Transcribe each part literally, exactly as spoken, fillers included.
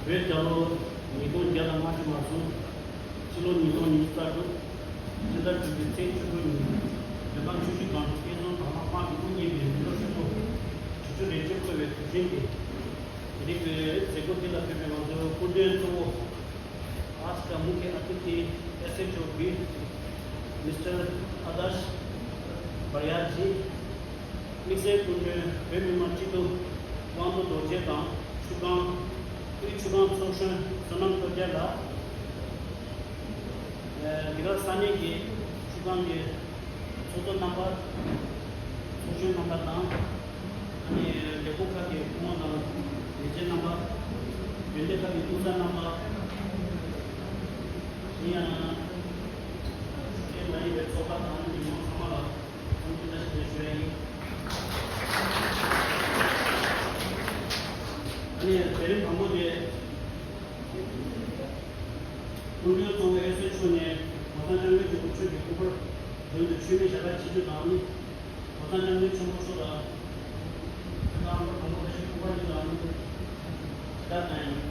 བོད་རྒྱལ་ལོ་ཉིས་སྟོང་བརྒྱ་དང་ལྔ་བཅུ་ང་གསུམ། ཕྱི་ལོ་ཉིས་སྟོང་ཉི་ཤུ་རྩ་དྲུག། ཕྱི་ཟླ་དྲུག་པའི་ཚེས་བཅུ་དྲུག་ཉིན། བོད་ཁམས་ཆུ་བཞི་སྒང་དྲུག་སྐལ་བཟང་དྭངས་མ་དམག་གི་དབུ་བརྙེས་པའི་མི་ལོ་ཧྲིལ་པོ་དྲུག་ཅུ་རེ་གཅིག་འཁོར་བའི་དུས་ཆེན་དེ། དེ་རིང་གི་མཛད་སྒོ་འདི་ལ་ཕེབས་པའི་ང་ཚོའི་སྐུ་མགྲོན་གཙོ་བོ། आज का मुख्य अतिथि एसएचओ बी मिस्टर आदर्श बरियार जी, དམིགས་བསལ་སྐུ་མགྲོན་བོད་མི་མང་སྤྱི་འཐུས་དབང་པོ་རྡོ་རྗེ་དང་ཆུ་སྒང་། དབུས་ཆུ་སྒང་ཚོགས་གཞོན་བསོད་ནམས་སྟོབས་རྒྱལ་ལགས། ཨ་འདི་ག་ས་གནས་ཀྱི་ཆུ་སྒང་གི་ཚོགས་གཙོ་རྣམ་པ། ཚོགས་གཞོན་རྣམ་པ་དང་། ཨ་ནི་ལས་ཁུངས་ཁག་གི་སྐུ་ངོ་དང་ལས་བྱེད་རྣམ་པ། དགོན་སྡེ་ཁག་གི་སྐུ་ཚབ་རྣམ་པ། གཞན་ཡང་ཆོས་ལྡན་མ་ཡིན་པའི་ཚོགས་པ་དང་མི་མང་ཚང་མ་ལ་འཚམས་འདྲི་བཀྲ་ཤིས་བདེ་ལེགས་ཞུ་ཡ་ཡིན། ཨ་ནི་དེ་རིང་དང་པོ་དེ། སྐུ་མགྲོན་གཙོ་བོ་ཨེ་སི་མཆོག་ནས་གོང་ས་སྐྱབས་མགོན་ཆེན་པོ་མཆོག་གི་སྐུ་པར་མདུན་དུ་མཆོད་མེ་ཞལ་གར་ཆེ་བསྟོད་དང་ནི། གོང་ས་སྐྱབས་མགོན་ཆེན་པོ་མཆོག་ལ་དེ་དག་དང་པོ་བཀྲ་ཤིས་སྐུ་པར་ཡིན་ལ་ནི་ཞལ་གར་གནང་ཡིན།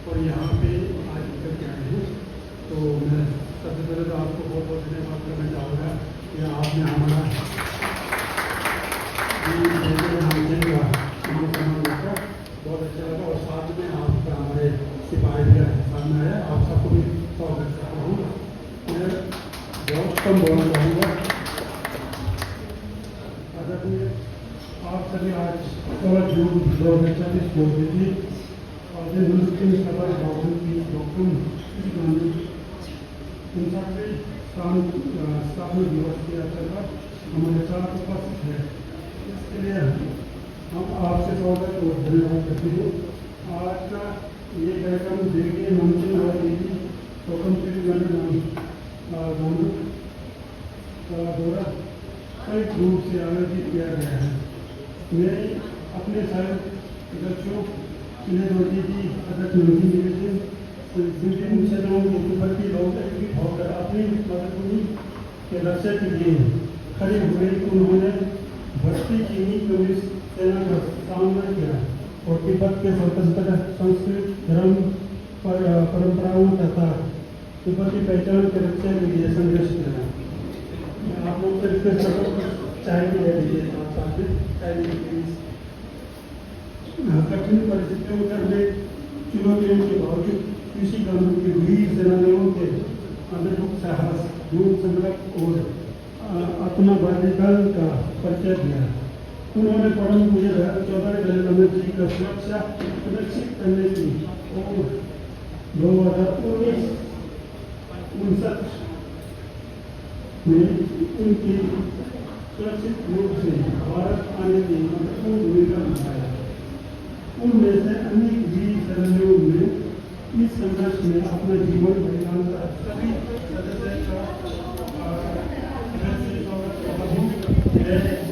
और यहाँ पे आज इधर क्या है, तो मैं सबसे पहले तो आपको बहुत बहुत धन्यवाद करना चाहूँगा कि आपने हमारा बहुत अच्छा लगा। और साथ में आपका, हमारे सिपाही भी सामने आया, आप सबको भी स्वागत करता हूँ। मैं बहुत कम बोलना चाहूँगा। अगर आप सभी आज सोलह जून दो हज़ार चौबीस को देखिए, और ये मुस्लिम सभा बावन की हुक्म की गांधी उनसठवें स्थान, अ, स्थापना दिवस के अवसर पर हमारे साथ उपस्थित है। इसके लिए हम आपसे स्वागत और धन्यवाद करते हैं। आज का ये कार्यक्रम देखिए मंचन और देवी हुक्म की गांधी, अ, गांधी का दौरा संयुक्त रूप से आयोजित किया गया है। मैं अपने सदस्यों, विनय जोशी जी, अध्यक्ष मंत्री निवेदन, विभिन्न क्षेत्रों के तिब्बती लोग एकजुट होकर अपनी मातृभूमि के रक्षा के लिए खड़े हुए। उन्होंने भक्ति की कम्युनिस्ट सेना का सामना किया और तिब्बत के स्वतंत्र संस्कृत धर्म पर, परंपराओं तथा तिब्बती पहचान के रक्षा के लिए संघर्ष किया। मैं आप लोग से रिक्वेस्ट करता हूँ कि चाय भी ले लीजिए, साथ साथ में चाय भी प्लीज। कठिन परिस्थितियों में चुनौतियों के बावजूद ऋषि गांधी के वीर सेनानियों के अद्भुत साहस, दृढ़ संकल्प और, अ, अपना बलिदान का परिचय दिया। उन्होंने परम पूज्य चौधरी दलाई लामा जी का सुरक्षा सुनिश्चित करने की और दो हज़ार उन्नीस उनसठ में उनकी सुरक्षित रूप से भारत आने की महत्वपूर्ण भूमिका निभाई। उनमें से अनेक वीर सेनानियों ने इस संघर्ष में अपना जीवन बलिदान का सभी सदस्य का, अ, हृदय से स्वागत करता हूँ। मैं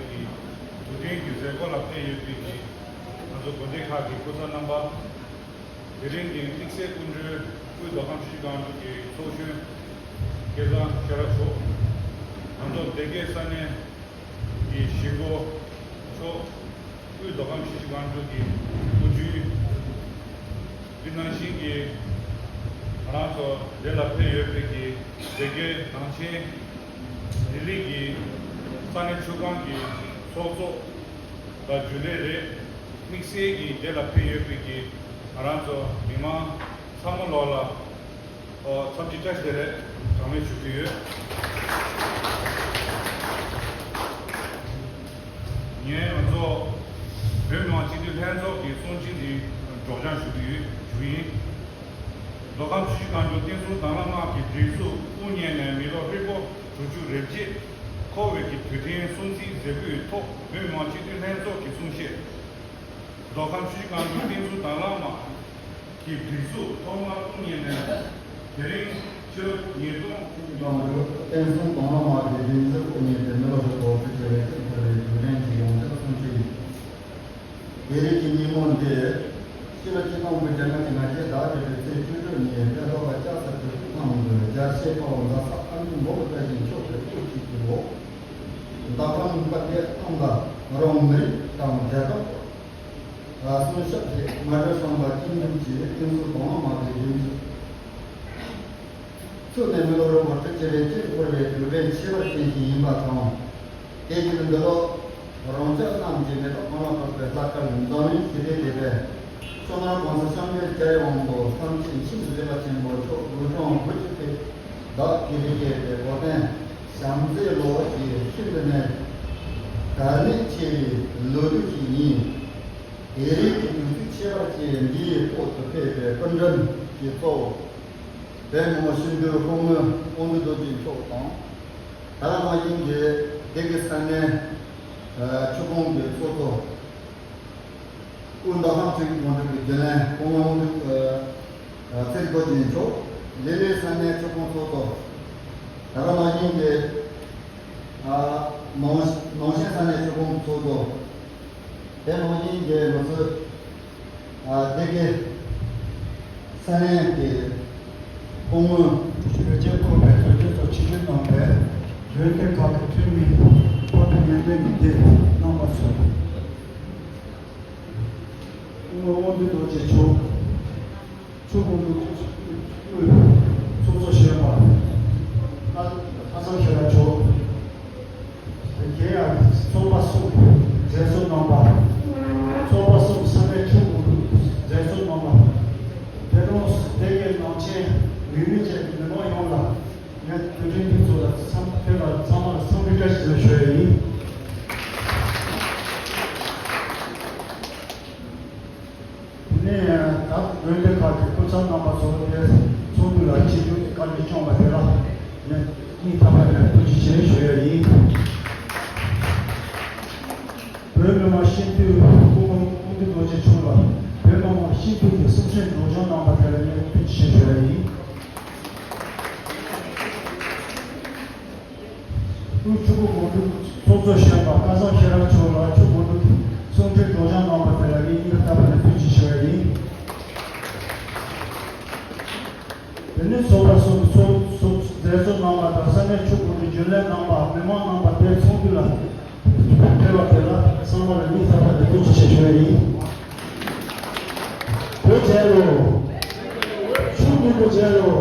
དུས་སྟོན་གྱི་མཛད་སྒོ་ལ་ཕེབས་ཡོད་པའི་གི་ང་ཚོ་དགོན་སྡེ་ཁག་གི་སྐུ་ཚབ་རྣམ་པ། དེ་རིང་གི་དམིགས་བསལ་སྐུ་མགྲོན་དབུས་མདོ་ཁམས་ཆུ་བཞི་སྒང་དྲུག་གི་ཚོགས་གཞོན་སྐལ་བཟང་ཤེས་རབ་མཆོག་ང་ཚོ་སྡེ་དགེ་ས་གནས་ཀྱི་གཞིས་འགོ་མཆོག་དབུས་མདོ་ཁམས་ཆུ་བཞི་སྒང་དྲུག་གི་དབུ་འཛིན། འདི་ནང་བཞིན་གྱི་ང་རང་ཚོ་འདི་ལ་ཕེབས་ཡོད་པའི་གི་སྡེ་དགེ་ནང་ཆེན་ལྡི་ལི་གི་ས་གནས་ཆུ་སྒང་གི་ཚོགས་གཙོ་དང་རྒྱུན་ལས་རེད། དམིགས་བསལ་གྱིས་འདི་ལ་ཕེབས་ཡོད་པའི་གི་ང་རང་ཚོ་མི་མང་ཚང་མ་ལོག་ལ། ཨོ། འཚམས་འདྲི་བཀྲ་ཤིས་བདེ་ལེགས་གྲངས་མེད་ཞུ་གི་ཡོད། ངས་ང་ཚོ་བོད་མི་མང་སྤྱི་འཐུས་ལྷན་ཚོགས་ཀྱི་གསུང་ཆོས་འདི་སྒྲོག་སྦྱང་ཞུ་གི་ཡོད་ཞུ་གི་ཡིན། མདོ་ཁམས་ཆུ་བཞི་སྒང་དྲུག་བསྟན་འཛིན་དྭང་བླངས་དམག་གི་སྒྲིག་འཛུགས་དབུ་བརྙེས་ནས་མི་ལོ་ཧྲིལ་པོ་དྲུག་ཅུ་རེ་གཅིག་འཁོར་བའི་གི་དུས་དྲན་སྲུང་བརྩི་མཛད་སྒོའི་ཐོག་བོད་མི་མང་སྤྱི་འཐུས་ལྷན་ཚོགས་ཀྱི་གསུང་བཤད། མདོ་ཁམས་ཆུ་བཞི་སྒང་དྲུག་བསྟན་འཛིན་དྭང་བླངས་དམག་གི་སྒྲིག་འཛུགས་ཐོག་མར་དབུ་བརྙེས་ནས་དེ་རིང་ཕྱི་ལོ་ཉིས་སྟོང་ཆུ་བཞི་སྒང་དྲུག་བསྟན་འཛིན་དྭང་བླངས་དམག་གི་སྒྲིག་འཛུགས་དབུ་བརྙེས་ཏེ་མི་ལོ་ཧྲིལ་པོ་དྲུག་ཅུ་རེ་གཅིག་འཁོར་བའི་དུས་དྲན་གྱི་ཡོངས་ཁྱབ་གསུང་ཆོས་ཡིན། དེ་རིང་གི་ཉིན་མོ་འདི་ཕྱི་ལོ་ཆིག་སྟོང་དགུ་བརྒྱ་ལྔ་བཅུ་ང་བརྒྱད་ཟླ་བརྒྱད་པའི་ཚེས་བཅུ་དྲུག་ཉིན་དཔལ་ལྡན་ལྕགས་བྱ་དུས་ཚོད་ཁང་དུ་རྒྱལ་སྲས་དཔའ་བོ་མཛད་བཟང་ཨ་ནེ་མོ་བཀྲ་ཤིས་མཆོག་གི་སྐུ་མཆེད་ཀྱི་འོག་མདའ་ཁམས་དཔལ་ལྡན་ཐང་དང་རོང་མི་རིགས་དང་རྒྱལ་ཁབ་ལ་སྲུང་སྐྱོབ་ཆེད་མ་གྲོས་ཤོང་ལ་སྐྱིད་འདུག་ཅེས་བསྟན་འཛིན་དྭང་བླངས་དམག་གི་སྒྲིག་འཛུགས་ཚུགས་ནས་མི་ལོ་རིན་པོ་ཆེ་བཅུ་རེ་གཅིག་འཁོར་བའི་དུས་དྲན་ཆེ་བར་བསྟན་གྱི་ཡིན་པ་དང་། དེ་བཞིན་འདི་ལོ་རོང་ཆ་རྣམས་ཀྱི་མེ་ཏོག་གང་ལ་ཕོག་པའི་ལྷག་དཀར་འཛམ་གླིང་ཞི་བདེའི་དེད་དཔོན། ཆུ་ནང་གོང་ས་སྐྱབས་མགོན་རྒྱལ་བའི་དབང་པོ་ཐམས་ཅད་མཁྱེན་བརྩེ་བ་ཆེན་པོ་མཆོག་དགུང་གྲངས་དགུ་བཅུ་ཐེབས་བདག་གི་རིགས་བསྐྱེད་པའི་གོ་སྟོན་བྱམས་བརྩེའི་ལོ་ཞེས་ཤིན་ཏུ་ནས་དར་ནས་ཆེ་བའི་ལོ་དུས་ཤིག་ཡིན། དེ་རིང་གི་དུས་ཚིགས་ཁྱད་པར་ཅན་འདིའི་ཐོག་ཏུ་ཕེབས་པའི་སྐུ་མགྲོན་གྱི་གཙོ་བོ། བོད་མི་མང་སྤྱི་འཐུས་སྐུ་ངོ་དབང་འདུས་རྡོ་རྗེ་མཆོག་དང་། ད་ག་ནང་བཞིན་གྱི་སྡེ་དགེ་ས་གནས་ཆུ་ཁོངས་ཀྱི་ཚོགས་གཙོ། དབུས་མདོ་ཁམས་ཆུ་བཞི་སྒང་དྲུག་གི་རྒྱུན་ལས་སྐུ་ངོ་དབང་འདུས་ཚེ་རིང་རྡོ་རྗེ་མཆོག་ལི་ལི་ས་གནས་ཆུ་ཁོངས་ཚོགས་གཙོ། ད་ག་ནང་བཞིན་གྱི་ནང་ནང་ཆེན་ས་གནས་ཆུ་ཁོངས་ཚོགས་གཙོ། དེ་ནང་བཞིན་གྱི་ང་ཚོ་ཨ་སྡེ་དགེ་ས་གནས་ཀྱི་སྐུ་ངོ་ཞུ་རྒྱལ་ཁོ་པའི་དོན་གཅོད་ཚོ་ཆིབས་བསྒྱུར་གནང་བའི་འོས་ཐོན་ཁག་གི་འཐུས་མི་བོད་ཀྱི་ཉེན་དོན་གྱི་སྡེ་རྣམ་པ་ཚོ། སྐུ་ངོ་དབང་འདུས་རྡོ་རྗེ་མཆོག་ཆུ་ཁོངས་ཀྱི་ཚོགས་གཙོ་གཞོན་པ་ཁ་ཁ་སང་ཤེས་རབ་མཆོག་དེ་ཡང་ཚོགས་པ་གསུམ་མཛད་གཙོ་རྣམ་པ། ཚོགས་པ་གསུམ་ས་གནས་ཆུ་ཁོངས་མཛད་གཙོ་རྣམ་པ། དེ་དང་སྡེ་དགེ་ནང་ཆེན་ཡུལ་མི་བཅས་ཀྱི་མི་མང་ཡོངས་ལ་ངས་དུས་དྲན་འདི་ཚོ་ལ་འཚམས་ཕེབས་པ་ཚང་མར་འཚམས་འདྲི་བཀྲ་ཤིས་བདེ་ལེགས་ཞུ་ཡ་ཡིན། དེ་ནས་ད་འོས་བསྡུ་ཁག་གི་སྐུ་ཚབ་རྣམ་པ་ཚོ་དེ་ཚོགས་འདུ་ལ་ཆིབས་བསྒྱུར་གྱི་བཀའ་འདྲི་བསྐྱངས་པ་དེ་ལ་ངས་སྙིང་ཐག་པ་ནས་ཐུགས་རྗེ་ཆེ་ཞུ་ཡ་ཡིན། བོད་མི་མང་སྤྱི་འཐུས་སྐུ་ངོ་དབང་འདུས་རྡོ་རྗེ་མཆོག་ལ་བོད་མི་མང་སྤྱི་འཐུས་ཀྱི་གསུང་ཆོས་སྒྲོག་སྦྱང་གནང་བ་དེ་ལ་ངས་ཐུགས་རྗེ་ཆེ་ཞུ་ཡ་ཡིན། དབུས་ཆུ་བཞི་སྒང་དྲུག་ཚོགས་གཙོ་གཞོན་པ་སྐལ་བཟང་ཤེས་རབ་མཆོག་ལ་ཆུ་བཞི་སྒང་དྲུག་གསུང་ཆོས་སྒྲོག་སྦྱང་གནང་བ་དེ་ལ་ངས་སྙིང་ཐག་པ་ནས་ཐུགས་རྗེ་ཆེ་ཞུ་ཡ་ཡིན། དེ་ནས་ཚོགས་པ་གསུམ་ཚོགས་གཙོ་མཛད་གཙོ་རྣམ་པ་དང་ས་གནས་ཆུ་བཞི་སྒང་དྲུག་རྒྱུན་ལས་རྣམ་པ་མི་མང་རྣམ་པ་དེ་ཚོགས་འདུ་ལ་ཕེབས་པ་དེ་ལ་ཚང་མ་ལ་སྙིང་ཐག་པ་ནས་ཐུགས་རྗེ་ཆེ་ཞུ་ཡ་ཡིན། བོད་རྒྱལ་ལོ། ཆུ་བཞི་སྒང་དྲུག་རྒྱལ་ལོ།